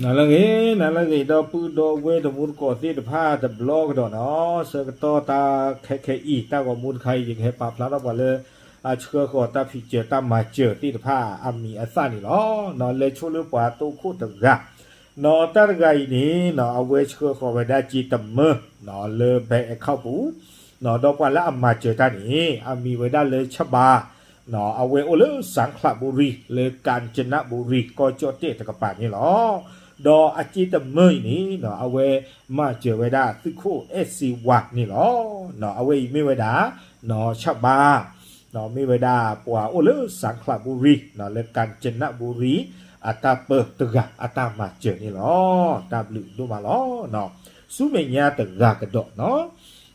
နၤလၢအဂ့ၤ နၤလၢအဂ့ၤ ဒီပုၢ်ဒီဝဲၢ်တံၤသကိးသ့ၣ်တဖၣ်တဘျီကဒီးနီၤ, ဆၢကတီၢ်တၢ်ခဲခဲအံၤ တၢ်ဂီၤမူတခါအံၤ ယကဟဲပာ်ဖျါထီၣ်ပှၤလၢ အဆှၢဃီၤတၢ်ဖံးစၢၤတၢ်မၤစၢၤသ့ၣ်တဖၣ်အမံၤအသၣ်န့ၣ်လီၤ. နီၤ လဲၤဆိလၢပှၤတိခိၣ်တဂၤ နီၤ တၢ်တဂၤအံၤန့ၣ်နီၤ အဝဲဆှၢဃီၤဝဲဒၣ်စ့တမၢ နီၤ လၢ bank account ပူၤ နီၤ ဒီးပှၤလၢအမၤစၢၤတၢ်န့ၣ် အမံၤဝဲဒၣ်လၢဆၣ်ဘါ နီၤ အဝဲအိၣ်လၢစၣ်ခလးဘူရံ လၢကၣ်စနဘူရံ ကီၢ်ကၠီၣ်တဲၣ်တကပၤန့ၣ်လီၤ. ဒီးအစ့တမၢအံၤန့ၣ်နီၤ အဝဲမၤစၢၤဝဲဒၣ်သုးခိၣ်အဲၣ်စ့ဝါန့ၣ်လီၤ. နီၤ အဝဲအံၤမ့ၢ်ဝဲဒၣ် နီၤ ဆၣ်ဘါ နီၤ မ့ၢ်ဝဲဒၣ်ပှၤအိၣ်လၢစၣ်ခလးဘူရံ နီၤ လၢကၣ်စနဘူရံ အတၢ်ပၢတဂၤအတၢ်မၤစၢၤန့ၣ်လီၤ. တၢ်ဘျုးဒိၣ်မးလီၤ. နီၤ ဆူမဲာ်ညါတဂၤကဒီးနီၤ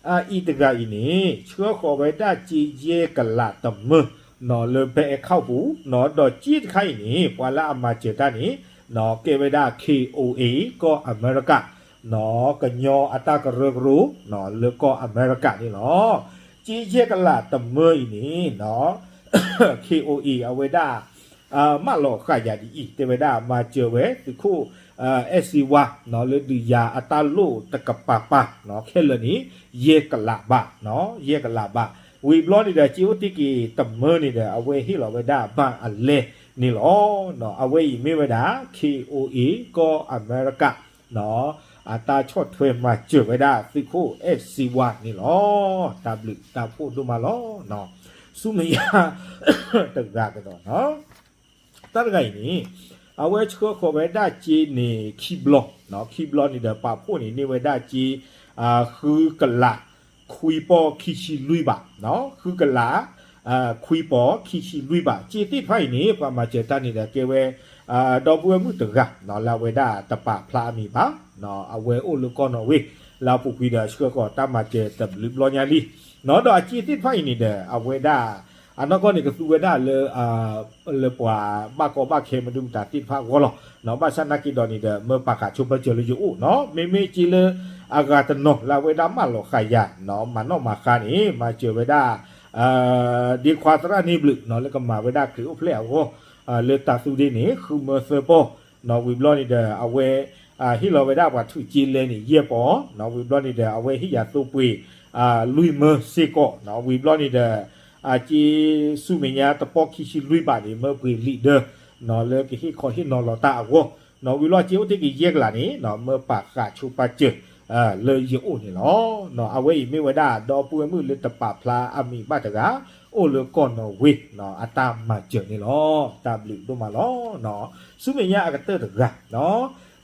အအံၤတဂၤအံၤန့ၣ် ဆှၢဃီၤဝဲဒၣ်စ့ယဲၢ်ကလးတမၢ နီၤ လၢ bank account ပူၤ နီၤ ဒီးစ့တခါအံၤန့ၣ် ပှၤလၢအမၤစၢၤတၢ်န့ၣ် နီၤ ကဲဝဲဒၣ် K O A ကီၢ်အမဲရကၤ နီၤ ကညီအတၢ်ကရၢကရိ နီၤ လၢကီၢ်အမဲရကၤန့ၣ်လီၤ. စ့ယဲၢ်ကလးတမၢအံၤန့ၣ်နီၤ K O A အဝဲဒၣ် မၢလီၤဃာ်ယၤဒ်အံၤ တဲဝဲဒၣ်မၤစၢၤဝဲသုးခိၣ် အဲၣ်စ့ဝါ နီၤ လၢဒုးယၤအတၢ်လိၣ်တကပၤပၤ နီၤ ခဲလၢာ်န့ၣ် ယဲၢ်ကလးဘး နီၤ ယဲၢ်ကလးဘး ဝံၤဘျီန့ၣ်ဒီး စ့အိၣ်တ့ၢ်က့ၤတမၢန့ၣ်ဒီး အဝဲဟ့ၣ်လီၤဝဲဒၣ်ဘၣ်အလဲန့ၣ်လီၤ. နီၤ အဝဲအံၤမ့ၢ်ဝဲဒၣ် K O A ကီၢ်အမဲရကၤ နီၤ အတၢ်ဆီၣ်ထွဲမၤစၢၤဝဲဒၣ်သုးခိၣ်အဲၣ်စ့ဝါန့ၣ်လီၤ. တၢ်ဘျုးတၢ်ဖှိၣ်ဒိၣ်မးလီၤ. နီၤ ဆူမဲာ်ညါ တဂၤကဒီးနီၤ တၢ်တဂၤအံၤန့ၣ် အဝဲဆှၢဃီၤဝဲဒၣ်စ့န့ၣ်ခံဘျီ, ခံဘျီန့ၣ်ဒီးပာ်ဖှိၣ်န့ၣ်န့ၢ်ဝဲဒၣ်စ့ ဃုကလး ခွံပီၢ်ခံဆံလွံၢ်ဘး, ဃုကလး ခွံပီၢ်ခံဆံလွံၢ်ဘး. စ့သ့ၣ်တဖၣ်အံၤန့ၣ် ပှၤမၤစၢၤတၢ်န့ၣ်ဒီးကဲဝဲ ဒီပုၢ်ဝဲၢ်မုၣ်တဂၤ လၢအဝဲဒၣ်တပာ်ဖျါအမံၤဘၣ်, အဝဲအိၣ်လၢကီၢ်နီၣ်ဝ့ၣ် လၢအပူၤကွံာ်ဒီးဆှၢဃီၤတၢ်မၤစၢၤတဘျုးဘျီညါလံ. ဒီးအစ့သ့ၣ်တဖၣ်အံၤန့ၣ်ဒီး အဝဲဒၣ် အနီၢ်ကီၢ်န့ၣ်ကသူဝဲဒၣ်လၢ လၢပှၤဘၣ်ကီဘၣ်ခဲမနုၤမတၤသ့ၣ်တဖၣ်အဂီၢ်လီၤ. ဘၣ်ဆၣ်နာ်က့ဒီးန့ၣ်ဒီး မၢပာ်ဃာ်ဆိပာ်စၢၤလၢယအိၣ်နီၤ, မ့မ့ၢ်စ့လၢအဂၤတနီၤလၢအဝဲဒၣ်မၢလီၤဃာ်ယၤ မၤနီၣ်မၤဃါန့ၣ် မၤစၢၤဝဲဒၣ် ဒ့ခွါသရၣ်န့ၢ်ဘျုး လၢကမၤဝဲဒၣ်ခရံာ်အိၣ်ဖျဲၣ်အဂီၢ် လၢတၢ်သူဒ့န့ၣ် ဃုမၢသၢပီၢ်, ဝံၤဘျီန့ၣ်ဒီး အဝဲ ဟ့ၣ်လီၤဝဲဒၣ်ပှၤထုးစ့လဲန့ၣ် ယဲၢ်ပီၢ်, ဝံၤဘျီန့ၣ်ဒီး အဝဲဟ့ၣ်ယၤသိပှ့ၤ လွံၢ်မၢစ့ၢ်ကီး, ဝံၤဘျီန့ၣ်ဒီး အစ့ဆူမဲာ်ညါတပီၢ်ခံဆံလွံၢ်ဘးန့ၣ် မၢပှ့ၤလံာ်ဒၢ လၢကဟ့ၣ်ခီဟ့ၣ်နီၤလီၤတၢ်အဂီၢ်, ဝံၤဘျီစ့အိၣ်တ့ၢ်က့ၤယဲၢ်ကလးန့ၣ် မၢပာ်ဃာ်ဆိပာ်စၢၤ လၢယအိၣ်န့ၣ်လီၤ. အဝဲအံၤမ့ၢ်ဝဲဒၣ် ဒီပုၢ်ဝဲၢ်မုၣ်လၢတပာ်ဖျါအမံၤဘၣ်တဂၤ အိၣ်လၢကီၢ်နီၣ်ဝ့ၣ် အတၢ်မၤစၢၤန့ၣ်လီၤ. တၢ်ဘျုးဒိၣ်မးလီၤ. ဆူမဲာ်ညါအကတၢၢ်တဂၤ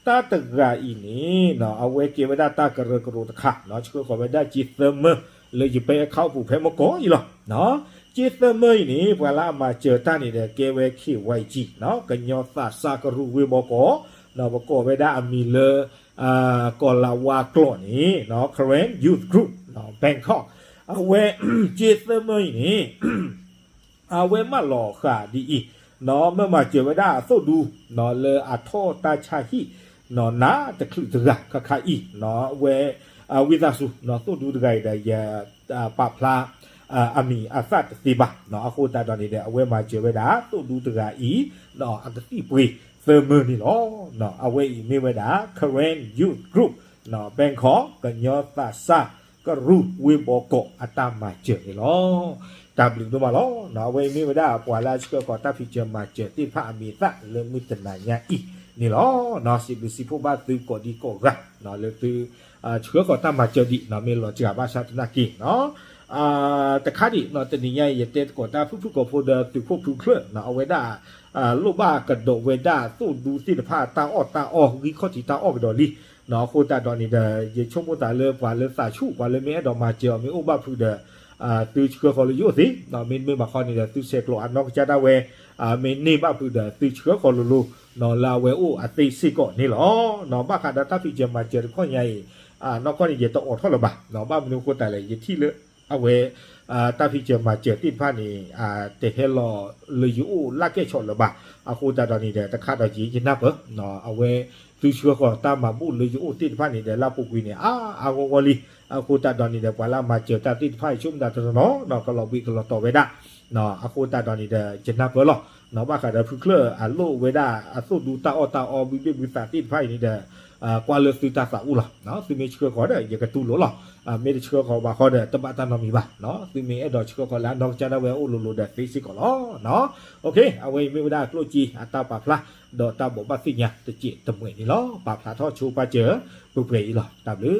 တၢ်တဂၤအံၤန့ၣ် အဝဲကဲဝဲဒၣ်တၢ်ကရၢကရိတခါ ဆှၢဃီၤဝဲဒၣ်စ့သၢမၢ လၢယ bank account ပူၤဖဲမုၢ်ကီၢ်အံၤလီၤ. စ့သၢမၢအံၤန့ၣ် ပှၤလၢအမၤစၢၤတၢ်န့ၣ်ဒီးကဲဝဲ K Y G ကညီသးစၢ်ကရူၢ်ဝ့ၢ်ဘီကီး, ပကိးဝဲဒၣ်အမံၤလၢ ကီၤလၤဝါကျိာ်န့ၣ် Karen Youth Group Bangkok, အဝဲ စ့သၢမၢအံၤန့ၣ် အဝဲမၢလီၤဃာ်ဒ်အံၤ, မၢမၤစၢၤဝဲဒၣ်အသိၣ်ဒူ လၢအထီၣ်တၢ်ဆါဟံၣ် နးတချုးတဂၤခါခါအံၤ, အဝဲ ဝံသးစူၤ သိၣ်ဒူတဂၤအံၤဒီး ယ ပာ်ဖျါ အမံၤအသၣ်တသ့ဘၣ်, အဃိသတးဒီးန့ၣ်ဒီး အဝဲမၤစၢၤဝဲဒၣ်သိၣ်ဒူတဂၤအံၤ အကသံၣ်ပှ့ၤသၢမၢန့ၣ်လီၤ. အဝဲအံၤမ့ၢ်ဝဲဒၣ် Karen Youth Group Bangkok ကညီသးစၢ်ကရူၢ်ဝ့ၢ်ဘီကီးအတၢ်မၤစၢၤန့ၣ်လီၤ. တၢ်ဘျုးဒိၣ်မးလီၤ. အဝဲအံၤမ့ၢ်ဝဲဒၣ်ပှၤလၢအဆှၢဃီၤတၢ်ဖံးစၢၤမၤစၢၤသ့ၣ်တဖၣ်အမံၤအသၣ်လၢမုၢ်တနၤညါအံၤန့ၣ်လီၤ. စံးဘျုးစံးဖှိၣ်ဘၣ်သုကိးဒံကိးဂၤ လၢသု ဆှၢဃီၤတၢ်မၤစၢၤဒံး မ့ၢ်လီၤစှၤဘၣ်ဆၣ်သနာ်က့ တခါဒံး တနံၤညါအံၤ ယတဲသကိးတၢ်ဖုၣ်ဖုၣ်ကိာ်ဖိဒီးသုးခိၣ်ဖုချၢၣ် အဝဲဒၣ် လိၣ်ဘၣ်ကဒီးဝဲဒၣ်သိၣ်ဒူသ့ၣ်တဖၣ်တၢ်အီၣ်တၢ်အီ ဂံၢ်ခီၣ်ထံးတၢ်အီၣ်ကဒီးလံ. အဃိသတးဒီးန့ၣ်ဒီး ယဆိကမိၣ်သးလၢပှၤလၢသးဆူၣ် ပှၤလၢမ့ၢ်အဲၣ်ဒိးမၤစၢၤအီၤမ့ၢ်အိၣ်ဘၣ်ဖုးဒီး သုဆှၢဃီၤလၢယအိၣ်သ့, မ့တမ့ၢ်ဘၣ်ဃီန့ၣ်ဒီး သုဆဲးကျိးအနီၢ်ကစၢ်ဒၣ်ဝဲ မ့ၢ်န့ၢ်ဘၣ်ဖုးဒီး သုဆှၢဃီၤလိၤလိၤ လၢအဝဲအိၣ်အသ့စ့ၢ်ကီးန့ၣ်လီၤ. ဘၣ်ဃးဒီးတၢ်ဖံးစၢၤမၤစၢၤတခီညါအံၤ နီၢ်ကီၢ်န့ၣ် ယတအိးထီၣ်လၢၤဘၣ်, ဘၣ်မနုၤအဃိသတးလဲၣ် ယထံၣ်လၢ အဝဲ တၢ်ဖံးစၢၤမၤစၢၤသ့ၣ်တဖၣ်န့ၣ် တဟဲလီၤလၢယအိၣ်လၢကဲၣ်ဆိးလၢၤဘၣ်. အဃိသတးဒီးန့ၣ်ဒီး တခါဒီးယနၢ်ပၢၢ် အဝဲ သုဆှၢဃီၤတၢ်မၤဘူၣ်လၢယအိၣ်သ့ၣ်တဖၣ်န့ၣ်ဒီး လၢပူၤကွံာ်န့ၣ် အါအါဂီၢ်ဂီၢ်လံ. အဃိသတးဒီးန့ၣ်ဒီး ပှၤလၢအမၤစၢၤတၢ်သ့ၣ်တဖၣ်အံၤ ဆိကမိၣ်သးတနီၤနီၤ ကလီၤဘှံးကလီၤတီၤဝဲဒၣ် အဃိသတးဒီးန့ၣ်ဒီး ယနၢ်ပၢၢ်လီၤ. ဘၣ်ဃးဒီးဖုချၢၣ်အလိၣ်ဝဲဒၣ်အသိၣ်ဒူတၢ်အီၣ်တၢ်အီ ဘုဘ့ၣ်ဘုသးသ့ၣ်တဖၣ်အံၤန့ၣ်ဒီး ကွၢ်လၢသုတၢ်သးအိၣ်လီၤ. သုမ့ၢ်ဆှၢဃီၤဒီး ယကတူၢ်လိာ်လီၤ. မ့ၢ်တဆှၢဃီၤဘၣ်ဃီဒီး တဘၣ်တၢ်နီတမံၤဘၣ်. သုမ့ၢ်အဲၣ်ဒိးဆှၢဃီၤလၢအနီၢ်ကစၢ်ဒၣ်ဝဲအအိၣ်လိၤလိၤဒီးသ့စ့ၢ်ကီးလီၤ. အဝဲအံၤမ့ၢ်ဝဲဒၣ်ကျိၣ်စ့အတၢ်ပာ်ဖျါ ဒီးတၢ်ဘိးဘၣ်သ့ၣ်ညါတစဲးတမှဲၤန့ၣ်လီၤ. ပာ်ဖျါထီၣ်ဆိပာ်စၢၤ ပှဲၤပှဲၤအံၤလီၤ. တၢ်ဘျုး